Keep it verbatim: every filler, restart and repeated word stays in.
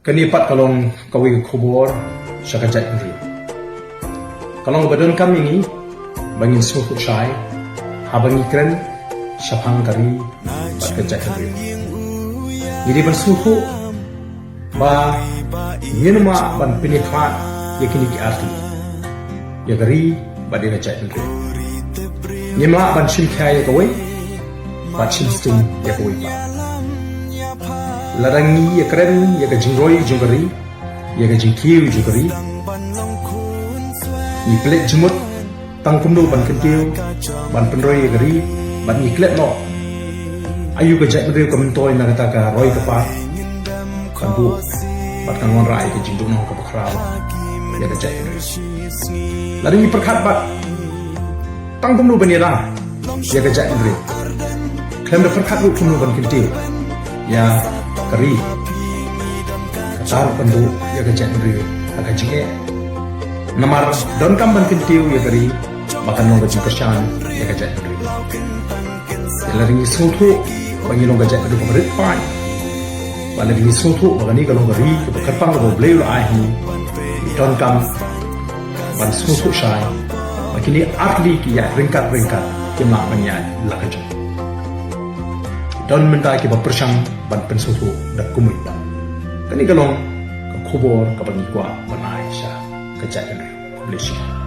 Kane pat ka long kawei ka khubor sha ka jaitbynriew. Ka long ba donkam ïa ngi ba ngin sngewthuh shai haba ngi kren shaphang ka ri bad ka jaitbynriew. Ngi dei ban sngewthuh ba ngim lah ban pynïakhlad ïa kine ki artylli, ïa ka ri bad ïa ka jaitbynriew. Ngim lah ban shim khia ïa kawei bad shim sting ïa kawei pat. Lada ngi ïakren ïa ka jingroi jong ka ri, ïa ka jingkiew jong ka ri, ngi pynleit jingmut tang kumno ban kyntiew, ban pynroi ïa ka ri bad ngi klet noh aïu ka jaitbynriew ka myntoi na kata ka roi ka par, ka duh bad ka wanrah ïa ka jingduhnong kaba khraw ïa ka jaitbynriew. Lada ngi pyrkhat bad tang kumno ban ïada ïa ka jaitbynriew, khlem da pyrkhat ruh kumno ban kyntiew ïa ka ri, kata ruh kan duh ïa ka jaitbynriew ha ka jingeh. Namar donkam ban kyntiew ïa ka ri ba kan long ka jingkyrshan ïa ka jaitbynriew. Te lada ngi sngewthuh ba ngi long ka jaitbynriew kaba rit paid, ba lada ngi sngewthuh ba kane ka long ka ri kaba kyrpang kaba U Blei u la ai ha ngi, donkam ban sngewthuh shai ba kine artylli ki ïaid ryngkat ryngkat, kim lah ban ïaid la ka jong. Don mynta kiba pyrshang ban pynsngewthuh da kumno pat. Kane ka long ka khubor kaba ngi kwah ban ai sha ka jaitbynriew. Khublei shibun.